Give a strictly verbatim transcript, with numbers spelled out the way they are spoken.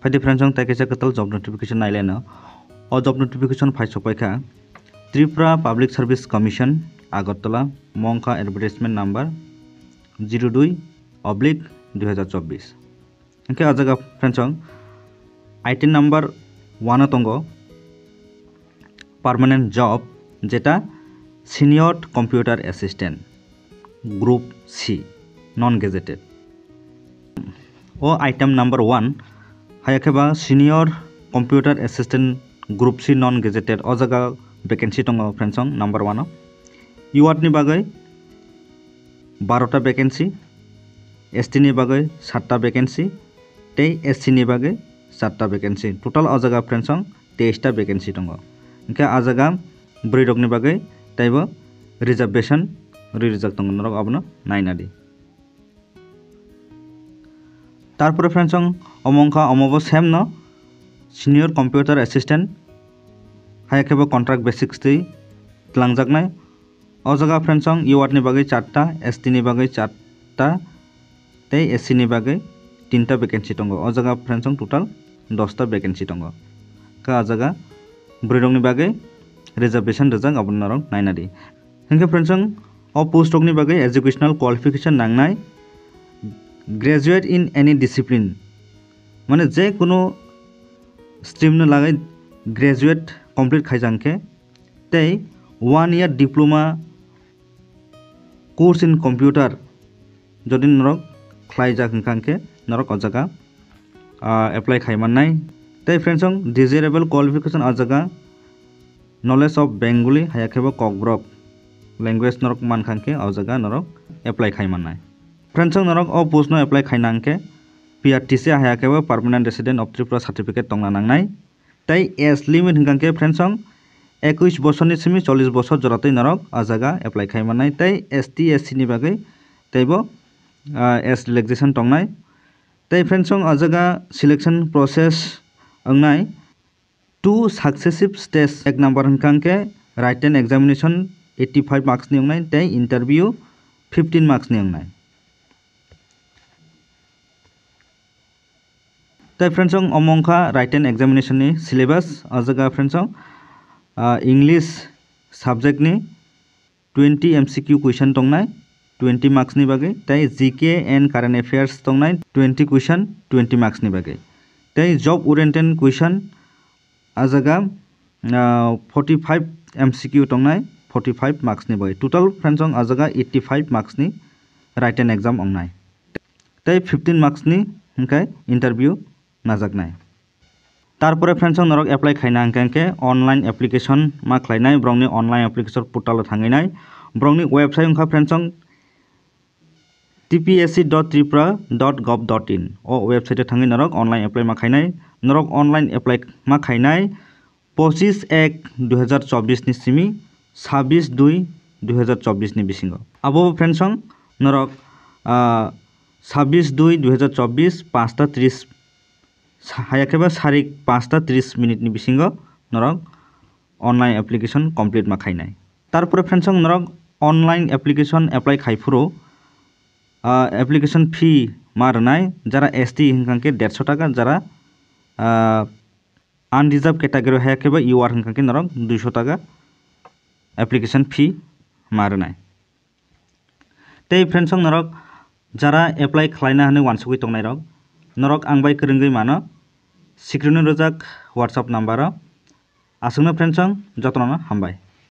Phaidi friends, ang tei kaisa kwtal job notification nailaino. O job notification phai sokpaikha Tripura Public Service Commission, Agartala, mongkha advertisement number zero dui oblique dui hajar chobbish. Hwnkhe o jaga friends, item number one o tongo permanent job, jeta senior computer assistant, group C, non gazetted. O item number one hayakhe ba senior computer assistant, group C, non gazetted, o jaga vacancy tongo friends, number one o. U R ni bagwi barota vacancy, S T ni bagwi satta vacancy, tei S C ni bagwi satta vacancy. Total o jaga friends, teis ta vacancy tongo. Hwnkhe o jaga bwrwi rokni bagwi teibo reservation rwi rijak tongo, norok abono naina di. Tarpore friends, omo wngkha, omo bo same no, senior computer assistant, hayakhe bo contract basis twi twlangjaknai. O jaga friends, U R ni bagwi charta, S T ni bagwi charta, tei S C ni bagwi tinta vacancy tongo. O jaga friends, total dosta vacancy tongo. Khe o jaga bwrwi rokni bagwi reservation rijak, abono norok naina di. Hwnkhe friends, o post rokni bagwi educational qualification nangnai, graduate in any discipline, mane je kuno stream no lagwi graduate complete khaijak khe, tei one year diploma course in computer jodi norok khlaijak hwnkha hwnkhe norok o jaga, ah, apply khai mannai. Tei friends, desirable qualification o jaga knowledge of Bengali, hayakhe bo Kokborok language norok mankha hwnkhe o jaga norok apply khai mannai. Friends, norok o post no apply khaina hwnkhe P R T C, hayakhe bo Permanent Resident of Tripura certificate tongna nangnai. Tei age limit hwnkha khe friends, ekush bosorni simi chollish bosor joratwi norok o jaga apply khai mannai. Tei S T, S C ni bagwi teibo, ah, age relaxation tongnai. Tei friends, o jaga selection process wngnai two successive stage. Ek number hwnkha khe written examination eighty five marks ni wngnai, tei interview fifteen marks ni wngnai. Tei friends, omo wngkha written examination ni syllabus. O jaga friends, ah, English subject ni twenty M C Q question tongnai twenty marks ni bagwi, tei G K and current affairs tongnai twenty question twenty marks ni bagwi, tei job oriented question o jaga, ah, forty five M C Q tongnai forty five marks ni bagwi. Total friends, o jaga eighty five marks ni written exam wngnai. Tei fifteen marks ni hwnkhe interview najaknai. Tarpore friends, norok apply khaina hwnkhe, hwnkhe online application ma khlainai, borokni online application portal o thangwi nai. Borokni website wngkha friends, T P S C dot tripura dot gov dot in. O website o thangwi norok online apply ma khainai. Norok online apply ma khainai pochis ek dui hajar chobbish ni simi sabbish dui dui hajar chobbish ni bisingo. Abo friends, norok, ah, sabbish dui dui hajar chobbish panchta tris, sa-, hayakhe ba sarik panchta tris minute ni bisingo norok online application complete ma khainai. Tarpore friends, norok online application apply khai phuru, ah, application fee ma rwnai, jara S T hwnkha khe derso taka, jara, ah, unreserved category hayakhe ba U R hwnkha khe norok duiso taka application fee ma rwnai. Tei friends, norok jara apply khlaina hwnwi uansugwi tongnai rok, norok ang bai kwrwngwi mano, screen o rwjak WhatsApp number o. Aswkno friends, jotono hambai.